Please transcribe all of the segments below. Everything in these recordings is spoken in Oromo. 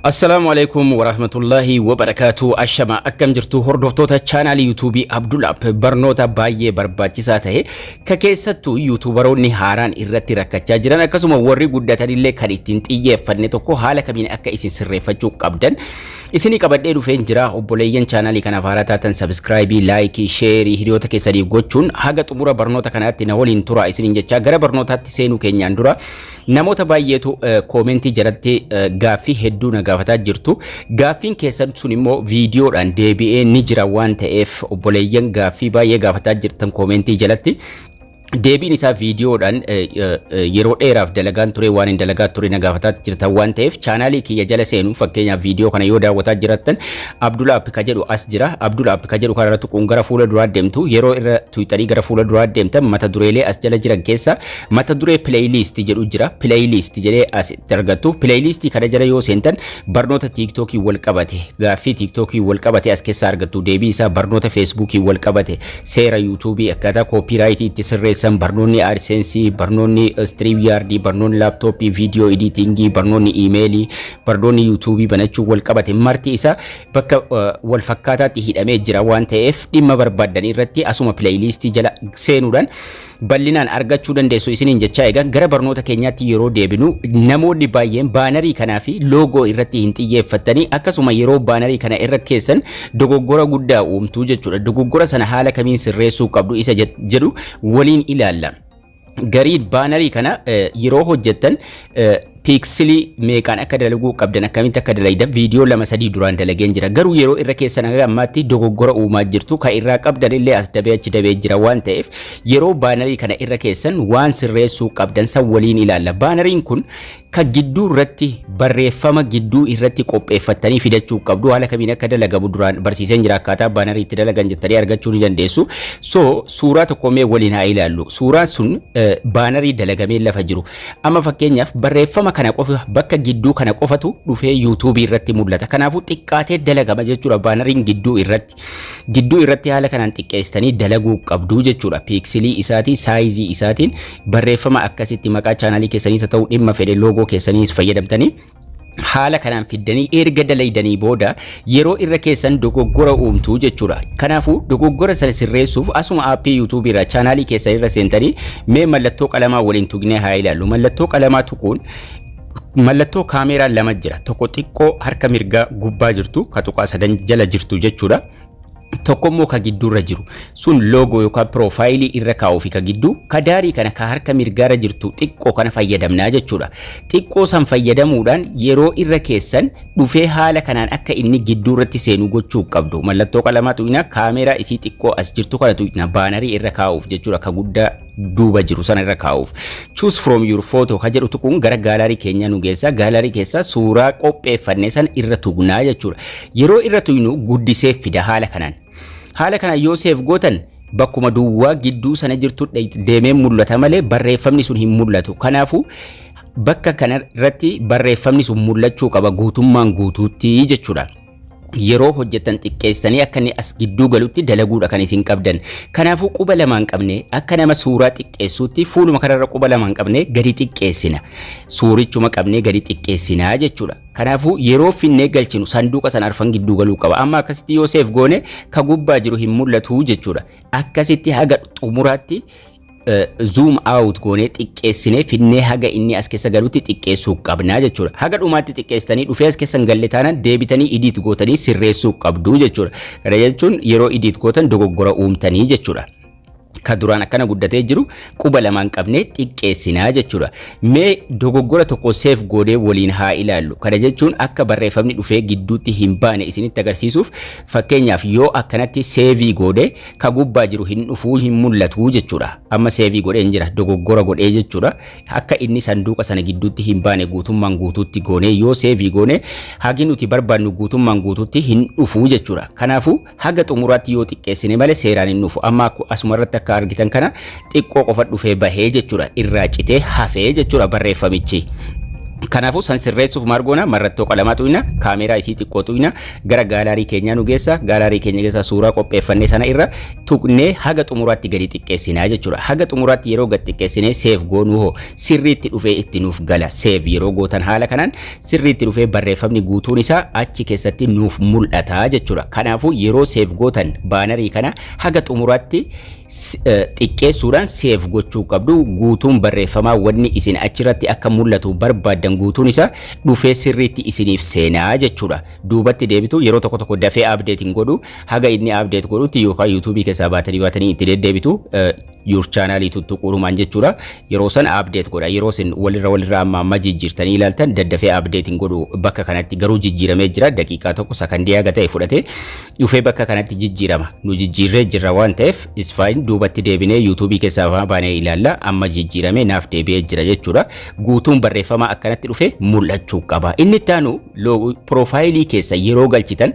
Assalaamu alaikum warahmatullahi wabarakaatu. Ashama, akkam jirtu hordoftoota chaanaalii YouTubeii Abdul App? Barnoota baay'ee barbaachisaa ta'e, ka keessattuu YouTuberoonni haaraan irratti rakkachaa jiran, akkasuma warri guddatanillee kan ittiin xiyyeeffanne tokko, haala kamiin akka isin sirreeffachuu qabdan isinii qabadhee dhufeen jira. Obboleeyyan chaanaalii kanaaf haaraa taatan, subscribe, like, share hiriyoota keessanii gochuun haga xumura barnoota kanaatti na waliin tura isiniin jechaa, gara barnootaatti seenuu keenyaan dura namoota baay'eetu commentii jalatti gaaffii hedduu na gaafataa jirtu. Gaaffiin keessan sun immoo viidiyoodhaan deebi'ee ni jira waan ta'eef, obboleeyyan gaaffii baay'ee gaafataa jirtan commentii jalatti, deebiin isaa viidiyoodhaan yeroo dheeraaf dalagaan ture, waan hin dalagaa ture na gaafataa jirtan waan ta'eef, chaanaalii kiyya jala seenuun, fakkeenyaaf viidiyoo kana yoo daawwataa jirattan, Abdul App ka jedhu as jira. Abdul App ka jedhu kanarra tuquun gara fuula duraa deemtu. Yeroo irra tuqxanii gara fuula duraa deemtan, mata dureelee as jala jiran keessa mata duree playlist jedhu jira. Playlist jedhee as itti argattu. Playlist kana jala yoo seentan, barnoota TikTokii wal qabate, gaaffii TikTokii wal qabate as keessa argattu, deebii isaa, barnoota Facebookii wal qabate, seera YouTubeii, akkaataa copyrightii itti sirreessan, barnoonni AdSense, barnoonni StreamYard, barnoonni laptopii, video editingii, barnoonni emailii, barnoonni YouTubeii banachuu wal qabate marti isaa bakka wal fakkaataatti hidhamee jira waan ta'eef, dhimma barbaaddan irratti asuma playlistii jala seenuudhaan bal'inaan argachuu dandeessu isiniin jechaa, egaa gara barnoota keenyaatti yeroo deebinu, namoonni baay'een bannerii kanaa fi logo irratti hin xiyyeeffattanii, akkasuma yeroo bannerii kana irra keessan dogoggora guddaa uumtuu jechuudha. Dogoggora sana haala kamiin sirreessuu qabdu isa jedhu waliin ilaalla. Gariin bannerii kana yeroo hojjettan pixelii meeqaan akka dalaguu qabdan, akkamitti akka dalagdan viidiyoo lama sadii duraan dalageen jira. Garuu yeroo irra keessan haga ammaatti dogoggora uumaa jirtu. Kan irraa qabdan illee as dabee achi dabee jira waan ta'eef, yeroo bannerii kana irra keessan waan sirreessuu qabdan san waliin ilaalla. Banneriin kun ka gidduu irratti barreeffama gidduu irratti qopheeffattanii fidachuu qabdu. Haala kamiin akka dalagamu duraan barsiiseen jira. Akkaataa bannerii itti dalagan jettanii argachuu ni dandeessu. So suuraa tokko mee waliin haa ilaallu. Suuraan sun bannerii dalagamee lafa jiru. Amma fakkeenyaaf barreeffama kana qofa, bakka gidduu kana qofatu dhufee YouTubeii irratti mul'ata. Kanaafuu xiqqaatee dalagama jechuudha banneriin gidduu irratti. Gidduu irratti haala kanaan xiqqeessitanii dalaguu qabdu jechuudha. Pixelii isaatiin, sizeii isaatiin barreeffama akkasitti maqaa chaanaalii keessaniis haa ta'u, dhimma fedhe, logo keessaniis fayyadamtanii haala kanaan fiddanii erga dalaydanii booda yeroo irra keessan dogoggora uumtuu jechuudha. Kanaafuu dogoggora sana sirreessuuf asuma appii YouTubeii irraa chaanaalii keessan irra seentanii, mee mallattoo qalamaa waliin tuqnee haa ilaallu. Mallattoo qalamaa tuquun mallattoo kaameeraa lama jira. Tokko xiqqoo harka mirgaa gubbaa jirtu, ka tuqaa sadan jala jirtu jechuudha. Tokkommoo ka gidduurra jiru sun logo yookaan profileii irra kaa'uu fi ka gidduu ka daarii kana, ka harka mirgaarra jirtu xiqqoo kana fayyadamnaa jechuudha. Xiqqoo san fayyadamuudhaan yeroo irra keessan dhufee haala kanaan akka inni gidduurratti seenu gochuu qabdu. Mallattoo qalamaa tuqna, kaameeraa isii xiqqoo as jirtu kana tuqna, bannerii irra kaa'uuf jechuudha, ka guddaa duuba jiru sana irra kaa'uuf. "Choose from your photo" ka jedhu tuquun gara gallery keenyaa nu geessa. Gallery keessa suuraa qopheeffanne sana irra tuqnaa jechuudha. Yeroo irra tuqnu guddisee fida haala kanaan. Haala kanaan yoo save gootan, bakkuma duwwaa gidduu sana jirtu deemee mul'ata malee barreeffamni sun hin mul'atu. Kanaafuu bakka kana irratti barreeffamni sun mul'achuu qaba guutummaan guutuutti jechuudha. Yeroo hojjettan xiqqeessanii akka inni as gidduu galutti dalaguudha kan isin qabdan. Kanaafuu quba lamaan qabne, akka nama suuraa xiqqeessuutti fuuluma kanarra quba lamaan qabne gadi xiqqeessina. Suurichuma qabnee gadi xiqqeessinaa jechuudha. Kanaafuu yeroo finnee galchinu sanduuqa sana arfan gidduu galuu qaba. Amma akkasitti yoo save goone, ka gubbaa jiru hin mul'atu jechuudha. Akkasitti haga xumuraatti zoom out goonee xiqqeessinee finnee haga inni as keessa galutti xiqqeessuu qabnaa jechuudha. Haga dhumaatti xiqqeessitanii dhufee as keessa hin galle taanaan, deebitanii edit gootanii sirreessuu qabdu jechuudha. Kana jechuun yeroo edit gootan dogoggora uumtanii jechuudha. Ka duraan akkana guddatee jiru quba lamaan qabnee xiqqeessinaa jechuudha. Mee dogoggora tokko save goonee waliin haa ilaallu. Kana jechuun akka barreeffamni dhufee gidduutti hin baane isinitti agarsiisuuf, fakkeenyaaf yoo akkanatti save goonee, ka gubbaa jiru hin dhufuu, hin mul'atu jechuudha. Amma save godheen jira, dogoggora godhee jechuudha. Akka inni sanduuqa sana gidduutti hin baane guutummaan guutuutti goonee yoo save goone, hagi nuti barbaannu guutummaan guutuutti hin dhufuu jechuudha. Kanaafuu haga xumuraatti yoo xiqqeessine malee seeraan hin dhufu. Amma asuma irratti akka argitan kana xiqqoo qofa dhufee bahee jechuudha. Irraa citee hafee jechuudha barreeffamichi. Kanaafuu san sirreessuuf maal goona? Mallattoo qalamaa tuqna, kaameeraa isii xiqqoo tuqna, gara gallery keenyaa nu geessa. Gallery keenya keessa suuraa qopheeffannee sana irra tuqnee haga xumuraatti gadi xiqqeessinaa jechuudha. Haga xumuraatti yeroo gad xiqqeessinee save goonuu hoo sirriitti dhufee itti nuuf gala. Save yeroo gootan haala kanaan sirriitti dhufee barreeffamni guutuun isaa achi keessatti nuuf mul'ata jechuudha. Kanaafuu yeroo save gootan banner kana haga xumuraatti xiqqeessuudhaan save gochuu qabdu. Guutuun barreeffamaa wanni isin achirratti akka mul'atu barbaaddan guutuun isaa dhufee sirriitti isiniif seenaa jechuudha. Duubatti deebitu. Yeroo tokko tokko dafee update hin godhu. Haga inni update godhutti yookaan YouTubeii keessaa baatanii baatanii itti deddeebitu, your channel tuttuquudhumaan jechuudha. Yeroo san update godha. Yeroo isin walirra walirra amma amma jijjiirtanii ilaaltan daddafee update hin godhu. Bakka kanatti garuu jijjiiramee jira. Daqiiqaa 1, sakandii haga ta'e fudhatee dhufee bakka kanatti jijjiirama. Nu jijjiirree jirra waan ta'eef is fine. Duubatti deebinee YouTubeii keessaa baanee ilaalla. Amma jijjiiramee naaf deebi'ee jira jechuudha. Guutuun barreeffamaa akkanatti dhufee mul'achuu qaba. Inni itti aanu profile keessa yeroo galchitan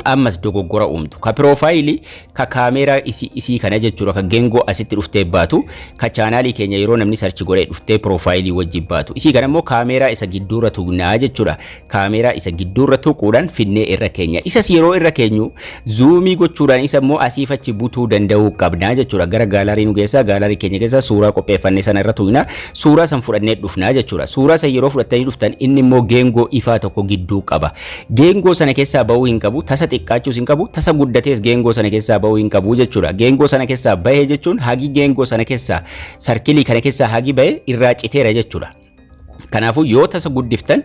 ammas dogoggora uumtu. Ka profile, ka kaameeraa isii kana jechuudha, ka geengoo asitti dhuftee baatu, ka channelii keenya yeroo namni search godhee dhuftee profile wajjin baatu. Isii kana immoo kaameeraa isa gidduurra tuqnaa jechuudha. Kaameeraa isa gidduurra tuquudhaan finnee irra keenya. Isas yeroo irra keenyu zoom gochuudhaan isa immoo asiif achi butuu danda'uu qabnaa jechuudha. Gara gallery nu geessaa. Gallery keenya keessa suuraa qopheeffannee sana irra tuqnaa. Suuraa san fudhannee dhufnaa jechuudha. Suuraa san yeroo fudhattanii dhuftan inni immoo geengoo ifaa tokko gidduu qaba. Geengoo sana keessaa bahuu hin qabu. Tasa xiqqaachuus hin qabu, tasa guddatees geengoo sana keessaa bahuu hin qabu jechuudha. Geengoo sana keessaa bahee jechuun hagi geengoo sana keessaa, circle kana keessaa hagi bahe irraa citeera jechuudha. Kanaafuu yoo tasa guddiftan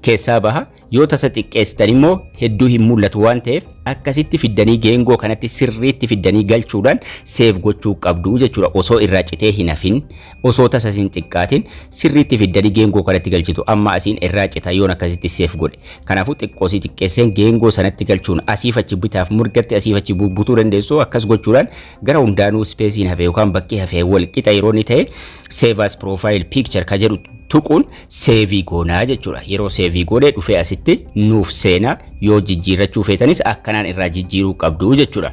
keessaa baha, yoo tasa xiqqeessitan immoo hedduu hin mul'atu waan ta'eef akkasitti fiddanii geengoo kanatti sirriitti fiddanii galchuudhaan save gochuu qabdu jechuudha. Osoo irraa citee hin hafin, osoo tasa hin xiqqaatin sirriitti fiddanii geengoo kanatti galchitu. Amma asiin irraa cita yoon akkasitti save godhe. Kanaafuu xiqqoosii xiqqeesseen geengoo sanatti galchuun asiif achi bitaaf mirgatti asiif achi bubbutuu dandeessu. Akkas gochuudhaan gara hundaanuu spaceiin hafe yookaan bakki hafe wal qixa yeroo inni ta'e "save as profile picture" ka jedhu tuquun save goonaa jechuudha. Yeroo save godhee dhufee asitti nuuf seenaa. Yoo jijjiirrachuu feetanis akkanaan irraa jijjiiruu qabdu jechuudha.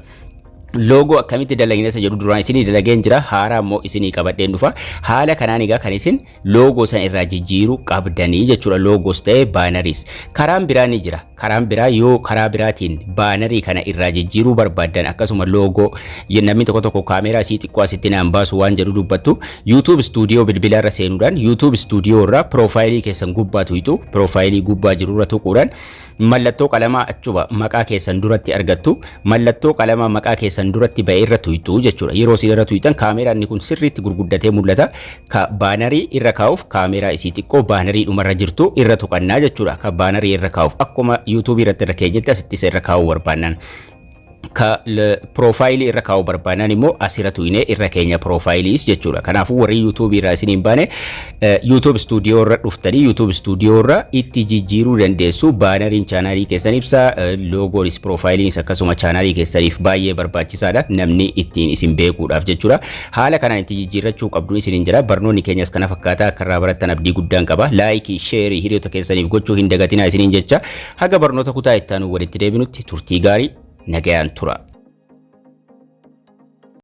Logo akkamitti dalagina isa jedhu duraan isinii dalageen jira. Haaraa immoo isinii qabadheen dhufa. Haala kanaan egaa kan isin logo san irraa jijjiiruu qabdanii jechuudha. Logos ta'e banneriis karaan biraa ni jira. Karaan biraa, yoo karaa biraatiin banner kana irraa jijjiiruu barbaaddan, akkasuma logo, namni tokko tokko kaameeraa isii xiqqoo asitti naan baasu waan jedhu dubbattu, YouTube Studio bilbila irra seenuudhaan YouTube Studio irraa profile keessan gubbaa tuqxu. Profile gubbaa jirurra tuquudhaan mallattoo qalamaa achuma maqaa keessan duratti argattu. Mallattoo qalamaa maqaa keessan duratti ba'e irra tuqxu jechuudha. Yeroo isin irra tuqxan kaameeraan kun sirriitti gurguddatee mul'ata. Ka banner irra kaa'uuf kaameeraa isii xiqqoo banner dhumarra jirtu irra tuqannaa jechuudha. Ka banner irra kaa'uuf akkuma YouTubeii irratti irra keenyatti asitti isa irra kaa'uu barbaannaan. Ka profile irra kaa'uu barbaannaan immoo asirra tuqnee irra keenya profileis jechuudha. Kanaafuu warri YouTubeii irraa isin hin baane YouTube Studio irra dhuftanii YouTube Studio irra itti jijjiiruu dandeessu. Banneriin channelii keessan ibsa, logoonis profileiinis akkasuma channelii keessaniif baay'ee barbaachisaadha, namni ittiin isin beekuudhaaf jechuudha. Haala kanaan itti jijjiirrachuu qabdu isin jira. Barnoonni keenyas kana fakkaataa. Akka irraa barattan abdii guddaan qaba. Like, share hiriyoota keessaniif gochuu hin dagatinaa isiniin jecha, haga barnoota kutaa itti aanu walitti deebinutti turtii gaarii, nagayaan tura.